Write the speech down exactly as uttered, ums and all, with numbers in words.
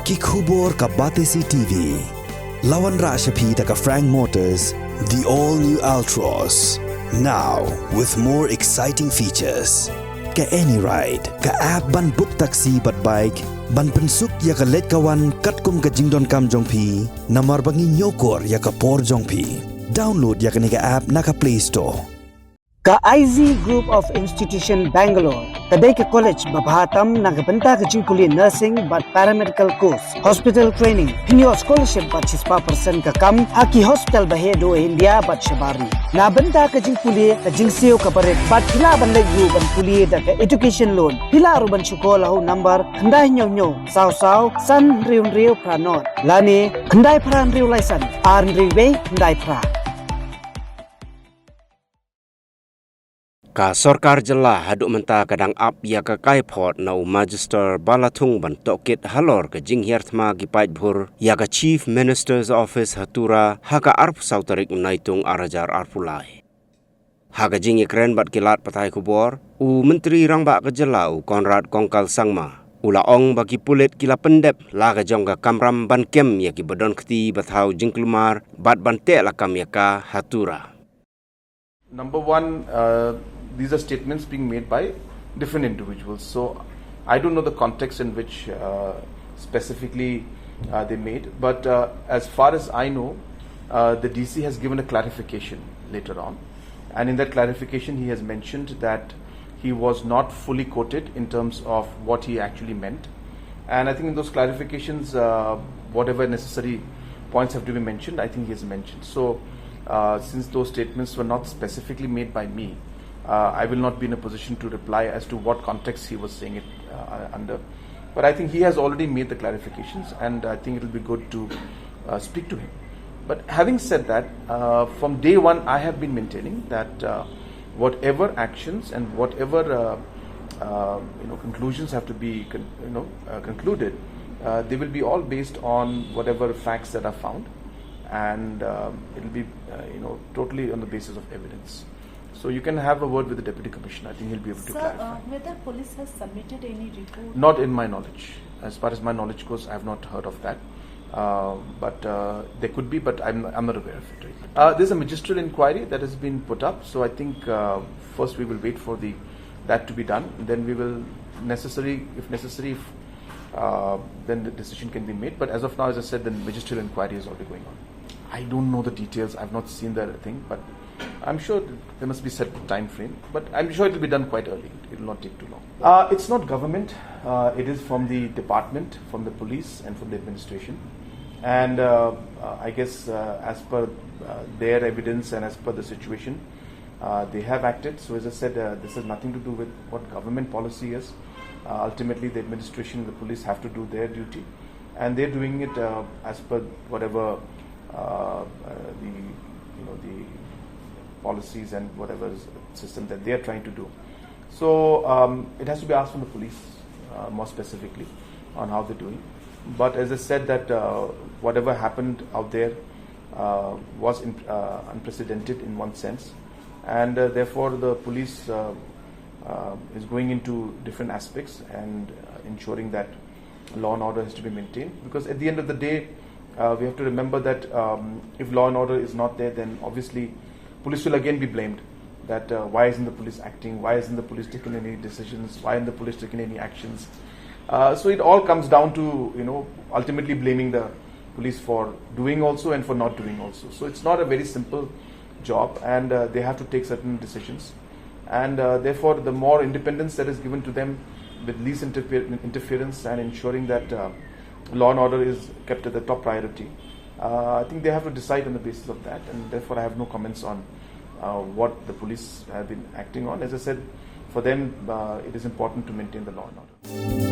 Ki khubor ka Batesi T V. La wanrah sha phi da ka Frank Motors, the all new Altroz. Now with more exciting features. Ka AnyRide, ka app ban book taxi bad bike, ban pynsuk ïa ka leit ka wan katkum ka jingdonkam jong phi, namar ba ngi ñiewkor ïa ka por jong phi. Download ïa kane ka app na ka Play Store. Ka I Z Group of Institution Bangalore ka dei ka college ba bha tam na ka bynta ka jingpule nursing bad paramedical course, hospital training, pynïoh scholarship bad shispah percent ka kam ha ki hospital ba heh duh India bad shabar ri. Na bynta ka jingpule ka jingsiew ka barit bad phi lah ban leit ruh ban pule da ka education loan. Phi lah ruh ban shu call ha u number khyndai hynñiew hynñiew saw saw san hynriew hynriew phra nod lane khyndai phra hynriew lai san ar hynriew wei khyndai phra. Ka sorkar jylla haduh mynta ka dang ap ïa ka kaiphod na u Magister Balathung ban tohkit halor ka jinghiar thma ki paidbhur ïa ka Chief Minister's Office ha Tura ha ka arphew saw tarik u Naitung ar hajar arphew lai. Ha ka jingïakren bad ki lad pathai khubor, u Myntri Rangbah ka jylla u Conrad Kongkal Sangma u la ong ba ki pulit ki la pyndep la ka jong ka kamram ban kem ïa ki ba don kti ba thaw jingkulmar bad ban teh lakam ïa ka ha Tura. Number one, uh, these are statements being made by different individuals. So I don't know the context in which uh, specifically uh, they made. But uh, as far as I know, uh, the D C has given a clarification later on. And in that clarification, he has mentioned that he was not fully quoted in terms of what he actually meant. And I think in those clarifications, uh, whatever necessary points have to be mentioned, I think he has mentioned. So, uh, since those statements were not specifically made by me, uh, I will not be in a position to reply as to what context he was saying it uh, under. But I think he has already made the clarifications, and I think it will be good to uh, speak to him. But having said that, uh, from day one, I have been maintaining that uh, whatever actions and whatever uh, uh, you know conclusions have to be con- you know uh, concluded, uh, they will be all based on whatever facts that are found, and um, it will be uh, you know totally on the basis of evidence. So you can have a word with the deputy commissioner. I think he'll be able to Sir, clarify. Uh, whether police has submitted any report? Not in my knowledge. As far as my knowledge goes, I have not heard of that. Uh, but uh, there could be, but I'm, I'm not aware of it. Right? Uh, there's a magisterial inquiry that has been put up, so I think uh, first we will wait for the that to be done. Then we will necessary, if necessary, if, uh, then the decision can be made. But as of now, as I said, the magisterial inquiry is already going on. I don't know the details. I've not seen the thing, but I'm sure there must be set time frame. But I'm sure it will be done quite early. It will not take too long. Uh, it's not government. Uh, it is from the department, from the police, and from the administration. And uh, uh, I guess uh, as per uh, their evidence and as per the situation, uh, they have acted. So as I said, uh, this has nothing to do with what government policy is. Uh, ultimately, the administration and the police have to do their duty, and they're doing it uh, as per whatever uh, uh, the you know the policies and whatever is system that they are trying to do. So um, it has to be asked from the police uh, more specifically on how they're doing. But as I said, that uh, whatever happened out there uh, was in, uh, unprecedented in one sense, and uh, therefore the police uh, uh, is going into different aspects and uh, ensuring that law and order has to be maintained. Because at the end of the day, uh, we have to remember that um, if law and order is not there, then obviously police will again be blamed. That uh, why isn't the police acting? Why isn't the police taking any decisions? Why isn't the police taking any actions? Uh, so it all comes down to you know ultimately blaming the police for doing also and for not doing also. So it's not a very simple job, and uh, they have to take certain decisions. And uh, therefore, the more independence that is given to them with least interfe- interference and ensuring that uh, law and order is kept at the top priority, uh, I think they have to decide on the basis of that. And therefore, I have no comments on uh, what the police have been acting on. As I said, for them, uh, it is important to maintain the law and order.